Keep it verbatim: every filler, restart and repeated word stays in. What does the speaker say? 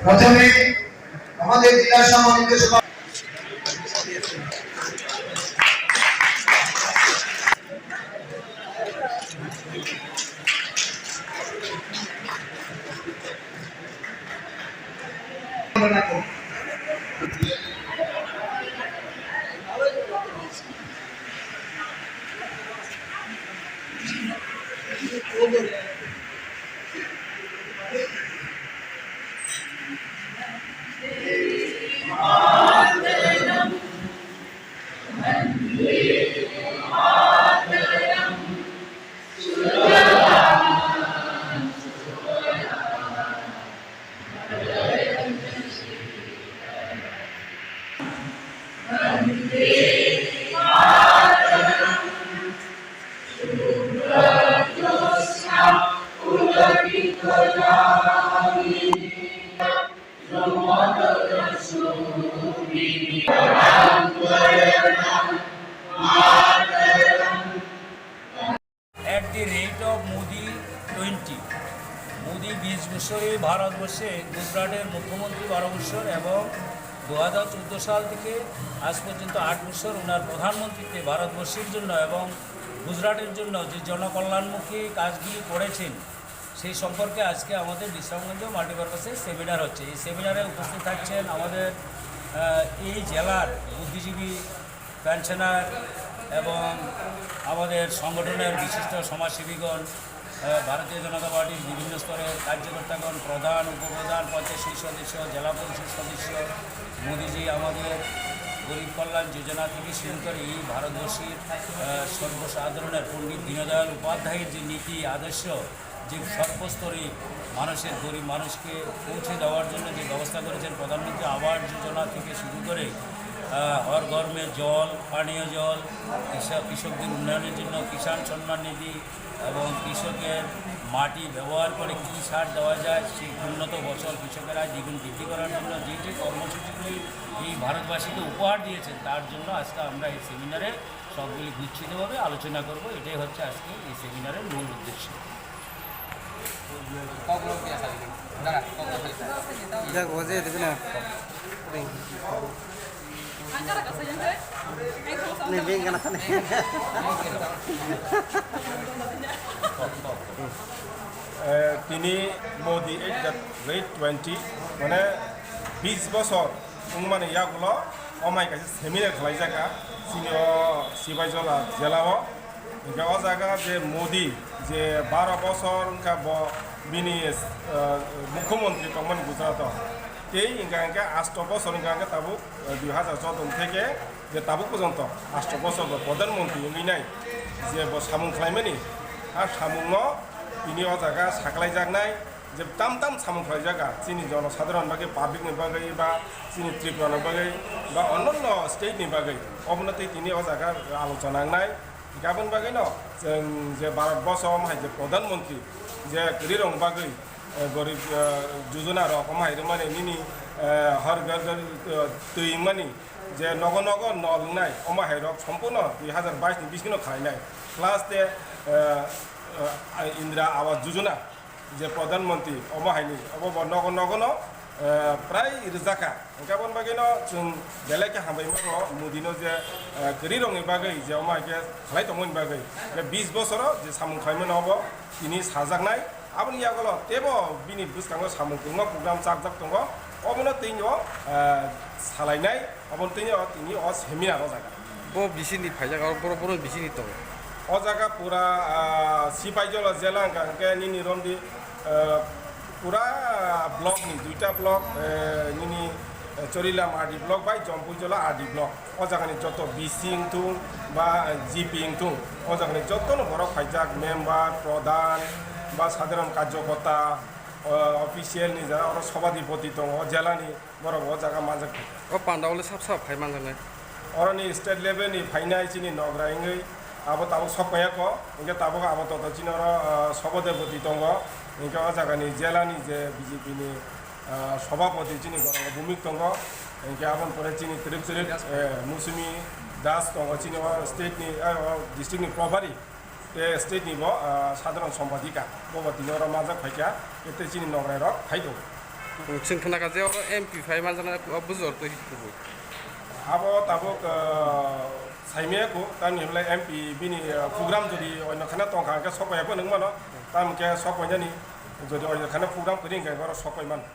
প্রথমে আমাদের জেলা সম্মানিত সভা At the rate of Modi twenty। Modi বিশ বছরে ভারতবর্ষে গুজরাটের মুখ্যমন্ত্রী বারো বছর এবং দু হাজার চোদ্দো সাল থেকে আজ পর্যন্ত আট বছর ওনার প্রধানমন্ত্রীতে ভারতবর্ষের জন্য এবং গুজরাটের জন্য যে জনকল্যাণমুখী কাজগুলি করেছেন, সেই সম্পর্কে আজকে আমাদের বিশ্রামগঞ্জ মাল্টিপারপাসে সেমিনার হচ্ছে। এই সেমিনারে উপস্থিত থাকছেন আমাদের, আহ, এই জেলার বুদ্ধিজীবী, পেনশনার এবং আমাদের সংগঠনের বিশিষ্ট সমাজসেবীগণ, আহ, ভারতীয় জনতা পার্টির বিভিন্ন স্তরের কার্যকর্তাগণ, প্রধান, উপপ্রধান, পঞ্চায়েত সমিতি সদস্য, জেলা পরিষদ সদস্য, মোদিজি আমাদের গরিব কল্যাণ যোজনা থেকে শুরু করে এই ভারতবর্ষের, আহ, সর্বসাধারণের পণ্ডিত দীনদয়াল উপাধ্যায়ের যে নীতি আদর্শ, যে সর্বস্তরে মানুষের, গরিব মানুষকে পৌঁছে দেওয়ার জন্য যে ব্যবস্থা করেছেন, প্রধানমন্ত্রী আবাস যোজনা থেকে শুরু করে, আহ, হর ঘর মে জল, পানীয় জল, কৃষক, কৃষকদের উন্নয়নের জন্য কিষাণ সম্মান নিধি এবং কৃষকের মাটি ব্যবহার করে কী সার দেওয়া যায়, সেই উন্নত ফসল কৃষকেরা দ্বিগুণ বৃদ্ধি করার জন্য যে যে কর্মসূচিগুলি এই ভারতবাসীকে উপহার দিয়েছেন, তার জন্য আজকে আমরা এই সেমিনারে সবগুলি গুচ্ছিতভাবে আলোচনা করব। এটাই হচ্ছে আজকে এই সেমিনারের মূল উদ্দেশ্য। Kok belum biasa lagi. Udah, kok belum biasa. Udah, gua aja itu benar. Ini bing kana sana. A, tini Modi at the rate twenty, mane bis bosor wngmani yagulo omai kaisa seminar khlaijak, chini o Sibaijola jela o. Hingke o jaga je Modi, je baro bosor wngkha bo bini, eh, mukhyamantri tongmani Gujarat o. Tei hingka hingke asto bosor hingka hingke tabuk, eh, dui hazar choudo theke je tabuk porjonto asto bosor bo pradhan mantri wngwi nai je bo samung khlaimani, a samungno tini o jaga saklaijaknai. Je tam tam samung khlaijak, chini jonosadharon bagwi, public ni bagwi, ba chini Tripura ni bagwi, ba onno state ni bagwi, obono tei tini o jaga alochona wngnai. Aboni bagwino chwng je Bharat borsho omo hai je Pradhan Mantri je kwrwi rok ni bagwi, eh, gorib, eh, jojona rok omo hai rwmani nini, eh, har ghar ghar, eh, twi wngmani je nogo nogo nol wngnai omo hai rok sompurno dui hazar bais ni bisingo khlainai. Plus te, eh, eh, Indira Awas Jojona, je Pradhan Mantri, omo haini, obo bo nogo nogo no, eh, prai rwjakha. Hingke aboni bagwi no chwng belai khe hambai mano Modi no je, eh, kwrwi rok ni bagwi je omo hai khe khlai tongmani bagwi. Je bis bosoro je samung khlai mano obo tini sajaknai. Aboni yagulo tebo bini bwskango samung kwbangma program chapjak tongo. Obono tini o, eh, salainai. Obo tini o, tini o seminar o jaga. Bo bisini phaijak, aro borok, borok bisini tongo. O jaga pura, ah, Sipaijala jela hwnka hwnkhe nini romdi, ah, pura block ni duita block, eh, nini, eh, Chorilam R D block bai Jampuijala R D block. O jaga ni joto B C wngthung ba, eh, G P wngthung, o jaga ni joto no borok phaijak, member, pradhan ba sadharon karjokota, o official ni jara oro sobadipoti tongo, o jela ni. Borok o jaga manjak kha. O panda o le sap sap phai manjaknai. Oroni state level ni phainai chini nogra wngwi abo tabuk sok paiya kho, hingke tabuk abo toto chini oro, ah, sobodepoti tongo, hingke o jaga ni jela ni je B J P ni, ah, sobhapoti chini Goranga Bhumik tongo, hingke aboni pore chini twrwk twrwk, eh, Musumi Jas tongo chini o state ni, ah, o district ni probari, tei state ni bo, ah, sadharon sompadika, bo bo tini oro manjak phaikha, tei chini nograi rok phai tongo. Chwng khna kha je oro M P phai manjaknai, o bujor twi kubui. Abo tabuk, ah, saimaya ko, tamni hwnle M P bini, ah, program jodi oino khana tongkha hwnkhe sokpaiya phano wngmano, tamo khe sokpainani, jodi oino khana program kwrwi hwnkhe oro sokpai mano.